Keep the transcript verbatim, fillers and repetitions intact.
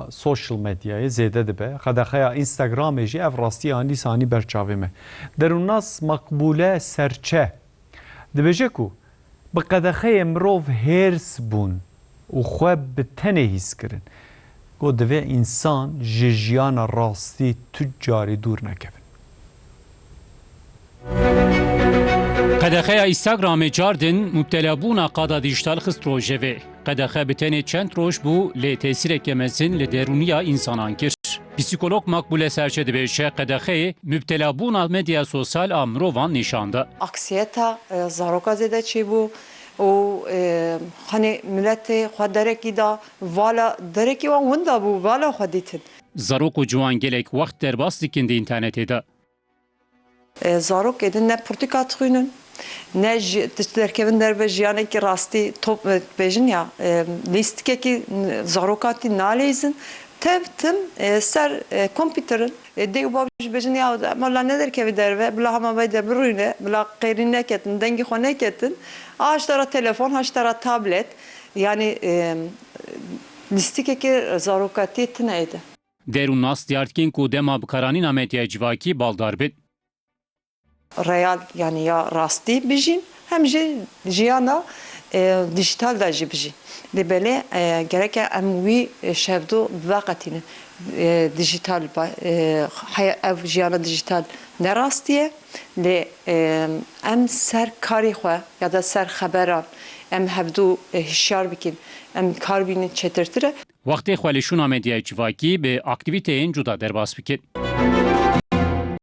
Sosyal medyayê zêde dibe. Qedexeya Instagramê jî ev rastiya dîsa anî ber çavê me. Derûnnas Makbûle Serçe dibêje ku bi qedexeyê mirov hêrs bûn û xwe bi tenê hîs kirin. Got, divê însan ji jiyana rastî tu carî dûr nekevin. Qedexeya Instagramê cardin mubtelabûna qada dîjîtal xist rojevê. Qedexe bi tenê çend roj bû, lê tesîreke mezin li derûniya însanan kir. Psîkolog Makbûle Serçe dibêje, qedexeyê mubtelabûna medya sosyal a mirovan nîşan da. Aksiyeta, e, zaroka zêde çêbû û, e, hanê miletê xwe derekî da, vala derekî wan winda bû, vala xwe dîtin. Zarok û ciwan gelek wext derbas dikin di înternetê de. E, zarok êdî ne pirtûka dixwînin, ne jî derkevin derve jiyanekî rastî top, e, bêjin ya, e, lîstikekî zarokatî naleyzin, tev tim, e, ser, e, kompîterin. E, dê û bav jî bêjin ya, em la nederkevî derve, bila hema veyde birûne, bila qêrî neketin, dengê xwe neketin. A ji te re telefon, ha ji te re tablet. Yanî, e, lîstikekî zarokatiyê tune êdî. Derûnnas diyar dikin ku dema bikaranîna medyaya civakî baldar bin. Real, yanî ya rastî bijîn, hem jî jiyana, e, dîjîtal de jî bijîn. Lê belê, e, gereke em wî, e, şevdo biveqetînin. E, dîjîtal ba-, e, heye-, ev jiyana dîjîtal ne rastî ye, lê, e, em ser karê xwe ya da ser xeberan em hevdû, e, hişyar bikin, em kar bînin çetirtir e. Wextê xwe li şûna medyaya civakî bi aktîvîteyên cuda derbas bikin.